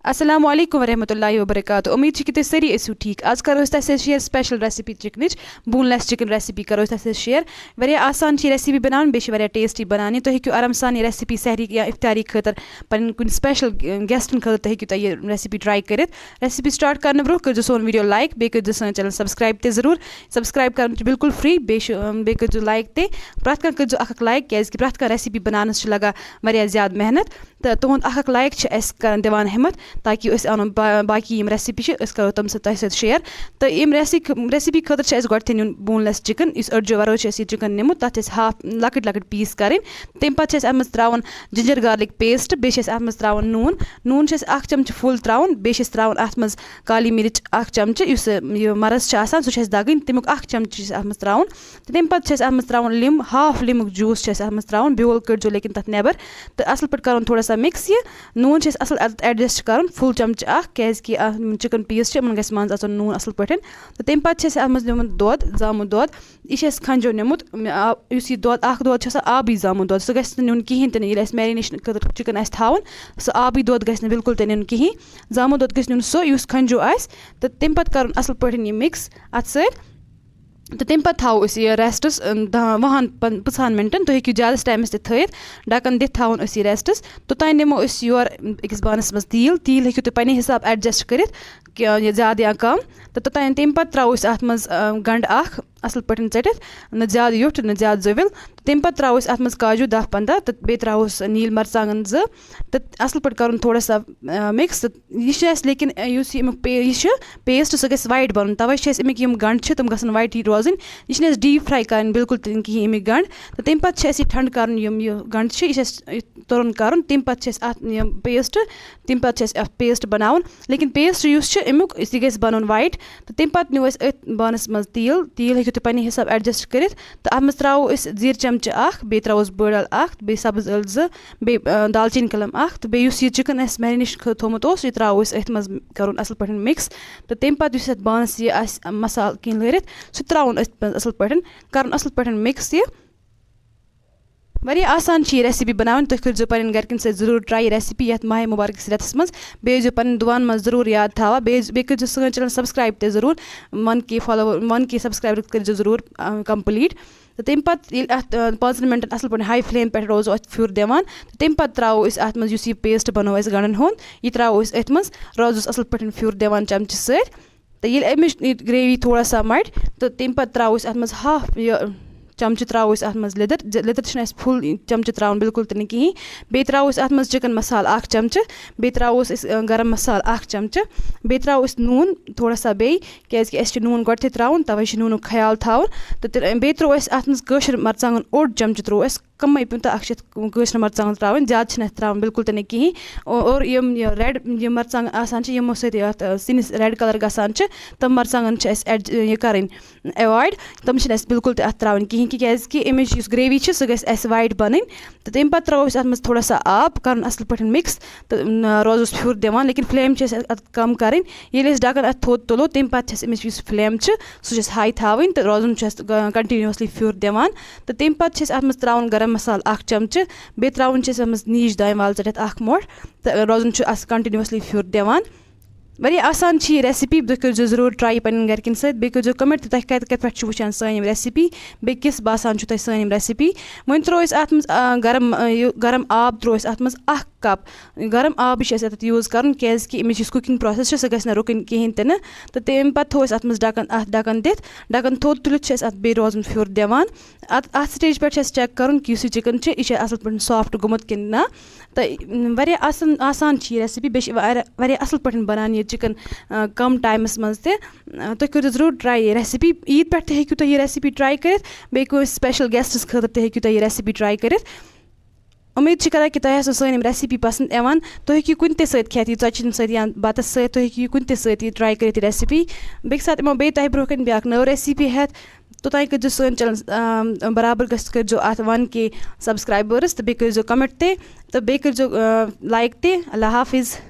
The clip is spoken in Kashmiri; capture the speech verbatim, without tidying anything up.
السلام علیکم ورحمۃ اللہ وبرکاتہ۔ امید چھِ کہِ تُہۍ سٲری ٲسِو ٹھیٖک۔ آز کرو أسۍ تۄہہِ سۭتۍ شیئر سپیشل ریسپی چکنٕچ، بون لیس چکن ریسپی کرو أسۍ تۄہہِ سۭتۍ شیئر۔ واریاہ آسان چھِ یہِ ریسپی بناوٕنۍ، بیٚیہِ چھِ واریاہ ٹیسٹی بنان۔ یہِ تُہۍ ہیٚکِو آرام سان یہِ ریسپی سحری یا افطاری خٲطرٕ پنٕنۍ کُنہِ سپیشل گیسٹن خٲطرٕ تُہۍ ہیٚکِو تۄہہِ یہِ ریسپی ٹرائی کٔرِتھ۔ ریسپی سٹارٹ کرنہٕ برونٛہہ کٔرزیٚو سون ویڈیو لائک، بیٚیہِ کٔرزیٚو سٲنۍ چینل سبسکرائب تہِ ضروٗر۔ سبسکرائب کرُن چھُ بالکل فری، بیٚیہِ چھُ، اَم، بیٚیہِ کٔرزیٚو لائک تہِ۔ پرٛٮ۪تھ کانٛہہ کٔرزیٚو اکھ اکھ لائک، کیازِ کہِ پرٛٮ۪تھ کانٛہہ ریسپی بناونس چھِ لگان واریاہ زیادٕ محنت۔ تہٕ تُہُنٛد اکھ اکھ لائک چھِ اَسہِ کران دِوان ہمت، تاکہِ أسۍ اَنو با-، باقی یِم ریسپی چھِ، أسۍ کرو تِم سۭتۍ تۄہہِ سۭتۍ شیئر۔ تہٕ یِم ریسپی، ریسپی خٲطرٕ چھِ اَسہِ گۄڈٕنٮ۪تھٕے نیُن بون لیس چکن، یُس أڈجو ورٲے چھُ اَسہِ یہِ چکن نیُمُت، تَتھ چھِ اَسہِ ہاف لۄکٕٹۍ لۄکٕٹۍ پیٖس کَرٕنۍ۔ تَمہِ پَتہٕ چھِ اَسہِ اَتھ منٛز ترٛاوُن جِنجر گارلِک پیسٹ، بیٚیہِ چھِ اَسہِ اَتھ منٛز ترٛاوُن نوٗن۔ نوٗن چھِ اَسہِ اَکھ چمچہٕ فُل ترٛاوُن، بیٚیہِ چھِ اَسہِ ترٛاوُن اَتھ منٛز کالی مرچ اَکھ چمچہٕ، یُس یہِ، یہِ مرٕژ چھِ آسان، سُہ چھِ اَسہِ دَگٕنۍ، تَمیُک اَکھ چمچہٕ چھِ اَسہِ اَتھ منٛز ترٛاوُن۔ تہٕ تَمہِ پَتہٕ چھِ اَسہِ اَتھ منٛز ترٛاوُن لیمہٕ، ہاف لیمُک جوٗس چھِ اَسہِ اَتھ منٛز ترٛاوُن، بیول کٔڑزیٚو لیکِن تَتھ نٮ۪بر۔ تہٕ اَصٕل پٲٹھۍ کَرُن تھوڑا سا مِکس یہِ۔ نوٗن چھِ اَسہِ اَصٕل ایڈجسٹ کَرُن، فُل چمچہٕ اَکھ، کیازِ کہِ اَتھ چکن پیٖس چھِ، یِمن گژھِ منٛز اَژُن نوٗن اَصٕل پٲٹھۍ۔ تہٕ تَمہِ پَتہٕ چھِ اَسہِ اَتھ منٛز نیُمُت دۄد، زامُت دۄد۔ یہِ چھِ اَسہِ کھنٛجو نیُمُت، مےٚ آو، یُس یہِ دۄد، اَکھ دۄد چھُ آسان آبٕے زامُت دۄد، سُہ گژھِ نہٕ نیُن کِہیٖنۍ تہِ نہٕ۔ ییٚلہِ اَسہِ میرِنیشن خٲطرٕ چکن آسہِ تھاوُن، سُہ آبٕے دۄد گژھِ نہٕ بالکل تہِ نیُن کِہیٖنۍ۔ زامُت دۄد گژھِ نیُن سُہ، یُس کھنٛجو آسہِ۔ تہٕ تَمہِ پَتہٕ کَرُن اَصٕل پٲٹھۍ یہِ مِکس اَتھ سۭتۍ۔ تہٕ تَمہِ پَتہٕ تھاوو أسۍ یہِ ریسٹَس، اَم، دَہَن، وُہَن، پَن-، پٕژہَن مِنٹَن۔ تُہۍ ہیٚکِو زیادَس ٹایمَس تہِ تھٲیِتھ۔ ڈَکَن دِتھ تھاوُن أسۍ یہِ ریسٹَس۔ توٚتام نِمو أسۍ یورٕ، اَم، أکِس بانَس منٛز تیٖل۔ تیٖل ہیٚکِو تُہۍ پنٛنہِ حِساب ایڈجسٹ کٔرِتھ، کہِ یہِ زیادٕ یا کَم۔ تہٕ توٚتام، تَمہِ پَتہٕ ترٛاوو أسۍ اَتھ منٛز، اَم، گَنٛڈٕ اَکھ، اَصٕل پٲٹھۍ ژٔٹِتھ، نہٕ زیادٕ یُتھ، نہٕ زیادٕ زٲویُل۔ تَمہِ پَتہٕ ترٛاوو أسۍ اَتھ منٛز کاجوٗ دَہ پنٛداہ تہٕ بیٚیہِ ترٛاووس نیٖلۍ مَرژٕوانٛگَن زٕ تہٕ اَصٕل پٲٹھۍ کَرُن تھوڑا سا، آ، مِکس۔ تہٕ یہِ چھُ اَسہِ، لیکِن، آ، یُس یہِ اَمیُک پے-، یہِ چھُ پیسٹ، سُہ گژھِ وایِٹ بَنُن۔ تَوَے چھِ اَسہِ اَمِکۍ یِم گَنٛڈٕ چھِ، تِم گژھن وایِٹٕے روزٕنۍ۔ یہِ چھِنہٕ اَسہِ ڈیٖپ فرٛاے کَرٕنۍ بِلکُل تہِ نہٕ کِہیٖنۍ اَمِکۍ گَنٛڈٕ۔ تہٕ تَمہِ پَتہٕ چھِ اَسہِ یہِ ٹھنٛڈٕ کَرُن، یِم یہِ گَنٛڈٕ چھِ، یہِ چھِ اَسہِ تُرُن کَرُن۔ تَمہِ پَتہٕ چھِ اَسہِ اَتھ یِم پیسٹ، تَمہِ پَتہٕ چھِ اَسہِ اَتھ پیسٹ بَناوُن۔ لیکِن پیسٹ یُس چھُ اَمیُک، یہِ گژھِ بَنُن وایِٹ۔ تہٕ تَمہِ پَتہٕ نِیو اَسہِ أتھۍ بانَس منٛز تیٖل۔ تیٖل ہیٚکِو تُہۍ پنٛنہِ حِساب ایڈجسٹ کٔرِتھ۔ تہٕ اَتھ منٛز ترٛاوو أسۍ زیٖر چمچہٕ اَکھ، بیٚیہِ ترٛاووس بٔڑ ٲلہٕ اَکھ، تہٕ بیٚیہِ سَبٕز ٲلہٕ زٕ، بیٚیہِ، آ، دالچیٖن کِلَم اَکھ، تہٕ بیٚیہِ یُس یہِ چِکَن اَسہِ میرِنیشن خٲطرٕ تھوٚومُت اوس، یہِ ترٛاوو أسۍ أتھۍ منٛز، کَرُن اَصٕل پٲٹھۍ مِکس۔ تہٕ تَمہِ پَتہٕ یُس اَتھ بانَس یہِ آسہِ مصالہٕ کِنۍ لٲرِتھ، سُہ تہِ ترٛاوُن أتھۍ منٛز اَصٕل پٲٹھۍ، کَرُن اَصٕل پٲٹھۍ مِکس یہِ۔ واریاہ آسان چھِ یہِ ریسپی بَناوٕنۍ۔ تُہۍ کٔرزیٚو پنٛنٮ۪ن گَرِکٮ۪ن سۭتۍ ضروٗر ٹراے یہِ ریسپی یَتھ ماہِ مُبارکَس رٮ۪تَس منٛز۔ بیٚیہِ ٲسۍزیٚو پنٛنٮ۪ن دُعن منٛز ضروٗر یاد تھاوان۔ بیٚیہِ ٲسۍ، بیٚیہِ کٔرزیٚو سٲنۍ چینل سبسکرایب تہِ ضروٗر۔ One K follower, one K subscriber کٔرزیٚو ضروٗر، آ، کمپلیٖٹ۔ تہٕ تَمہِ پَتہٕ ییٚلہِ اَتھ، آ، پانٛژَن مِنٹَن اَصٕل پٲٹھۍ ہاے فلیم پٮ۪ٹھ روزو اَتھ پھیُر دِوان، تہٕ تَمہِ پَتہٕ ترٛاوو أسۍ اَتھ منٛز یُس یہِ پیسٹ بَنوو اَسہِ گَنٛڈَن ہُنٛد، یہِ ترٛاوو أسۍ أتھۍ منٛز، روزوس اَصٕل پٲٹھۍ پھیُر دِوان چمچہٕ سۭتۍ۔ تہٕ ییٚلہِ اَمِچ یہِ گریوی تھوڑا سا مَٹہِ، تہٕ تَمہِ پَتہٕ ترٛاوو أسۍ اَتھ منٛز ہاف یہِ چمچہٕ ترٛاوو أسۍ اَتھ منٛز لیٚدٕر۔ ج-، لیٚدٕر چھِنہٕ اَسہِ فُل چمچہٕ ترٛاوُن بِلکُل تہِ نہٕ کِہیٖنۍ۔ بیٚیہِ ترٛاوو أسۍ اَتھ منٛز چِکَن مصالہٕ اَکھ چمچہٕ، بیٚیہِ ترٛاوو أسۍ، أسۍ، گرم مصالہٕ اَکھ چمچہٕ، بیٚیہِ ترٛاوو أسۍ نوٗن تھوڑا سا بیٚیہِ، کیٛازِکہِ اَسہِ چھُ نوٗن گۄڈٕتھٕے ترٛاوُن، تَوَے چھُ نوٗنُک خیال تھاوُن۔ تہٕ تہِ-، بیٚیہِ ترٛوو اَسہِ اَتھ منٛز کٲشِر مَرژٕوانٛگَن اوٚڑ چمچہٕ ترٛوو اَسہِ، کَمٕے پیوٗنٛتاہ اَکھ چھِ اَتھ کٲشِر مَرژٕوانٛگَن ترٛاوٕنۍ، زیادٕ چھِنہٕ اَتھ ترٛاوٕنۍ بِلکُل تہِ نہٕ کِہیٖنۍ۔ او-، اور یِم یہِ ریڈ یِم مَرژٕوانٛگَن آسان چھِ، یِمو سۭتۍ یَتھ، آ، سِنِس ریڈ کَلَر گژھان چھِ، تِم مَرژٕوانٛگَن چھِ اَسہِ ایڈ-، یہِ کَرٕنۍ ایوایڈ۔ تِم چھِنہٕ اَسہِ بِلکُل تہِ اَتھ ترٛاوٕنۍ کِہیٖنۍ، کہِ کیٛازِکہِ اَمِچ یُس گریوی چھِ، سُہ گژھِ اَسہِ وایِٹ بَنٕنۍ۔ تہٕ تَمہِ پَتہٕ ترٛاوو أسۍ اَتھ منٛز تھوڑا سا آب، کَرُن اَصٕل پٲٹھۍ مِکس تہٕ، ن-، روزوس پھیُر دِوان، لیکِن فلیم چھِ اَسہِ اَتھ کَم کَرٕنۍ۔ ییٚلہِ أسۍ ڈَکَن اَتھ تھوٚد تُلو، تَمہِ پَتہٕ چھِ اَسہِ اَمِچ یُس فلیم چھِ، سُہ چھِ اَسہِ ہاے تھاوٕنۍ تہٕ روزُن چھُ اَسہِ گ-، کَنٹِنیوٗسلی پھیُر دِوان۔ تہٕ تَمہِ پَتہٕ چھِ اَسہِ اَتھ منٛز ترٛاوُن گرم مصالہٕ اَکھ چمچہٕ، بیٚیہِ ترٛاوُن چھِ اَسہِ اَتھ منٛز نیٖج دانہِ وَل ژٔٹِتھ اَکھ مۄٹھ تہٕ روزُن چھُ اَسہِ کَنٹِنیوٗسلی پھیُر دِوان۔ واریاہ آسان چھِ یہِ ریسپی، تُہۍ کٔرزیٚو ضروٗر ٹراے پنٛنٮ۪ن گرِکٮ۪ن سۭتۍ، بیٚیہِ کٔرزیٚو کمنٹ تہِ تۄہہِ کَتہِ کَتہِ پٮ۪ٹھ چھِ وٕچھان سٲنۍ یِم ریسپی، بیٚیہِ کِژھ باسان چھُ تۄہہِ سٲنۍ یِم ریسپی۔ وۄنۍ ترٛوو اَسہِ اَتھ منٛز، آ، گرم، آ، یہِ گرم آب ترٛوو اَسہِ اَتھ منٛز اَکھ کپ۔ گرم آبٕے چھُ اَسہِ اَتٮ۪تھ یوٗز کَرُن، کیٛازِکہِ اَمِچ یُس cooking process چھِ، سۄ گژھِ نہٕ رُکٕنۍ کِہیٖنۍ تہِ نہٕ۔ تہٕ تَمہِ پَتہٕ تھوٚو اَسہِ اَتھ منٛز ڈَکَن، اَتھ ڈَکَن دِتھ، ڈَکَن تھوٚد تُلِتھ چھِ اَسہِ اَتھ بیٚیہِ روزُن پھیُر دِوان۔ اَتھ، اَتھ stage پٮ۪ٹھ چھِ اَسہِ check کَرُن کہِ یُس یہِ چِکَن چھُ، یہِ چھا اَصٕل پٲٹھۍ soft گوٚمُت کِنہٕ نہ۔ تہٕ، اۭں، واریاہ آسان، آسان چھِ یہِ ریسپی، بیٚیہِ چھِ واریاہ، واریاہ اَصٕل پٲٹھۍ بَنان یہِ چِکَن، آ، کَم ٹایمَس منٛز تہِ۔ آ، تُہۍ کٔرِو ضروٗر ٹراے یہِ ریسپی۔ عیٖد پٮ۪ٹھ تہِ ہیٚکِو تُہۍ یہِ ریسپی ٹراے کٔرِتھ، بیٚیہِ کٲنٛسہِ special guestس خٲطرٕ تہِ ہیٚکِو تُہۍ یہِ ریسپی ٹراے کٔرِتھ۔ اُمید چھِ کران کہِ تۄہہِ آسیو سٲنۍ یِم ریسپی پسنٛد یِوان۔ تُہۍ ہیٚکِو کُنہِ تہِ سۭتۍ کھٮ۪تھ، یہِ ژۄچہِ ہِنٛدۍ سۭتۍ یا بَتَس سۭتۍ، تُہۍ ہیٚکِو یہِ کُنہِ تہِ سۭتۍ یہِ ٹراے کٔرِتھ یہِ ریسپی۔ بیٚکہِ ساتہٕ یِمو بیٚیہِ تۄہہِ برونٛہہ کَنہِ بیٛاکھ نٔو ریسپی ہٮ۪تھ۔ توٚتام کٔرۍزیو سٲنۍ چینل، آم، برابر گژھِ کٔرۍزیو اَتھ one K subscribers تہٕ بیٚیہِ کٔرۍزیو comment تہِ تہٕ بیٚیہِ کٔرۍزیو، آ، like تہِ۔ اللہ حافظ۔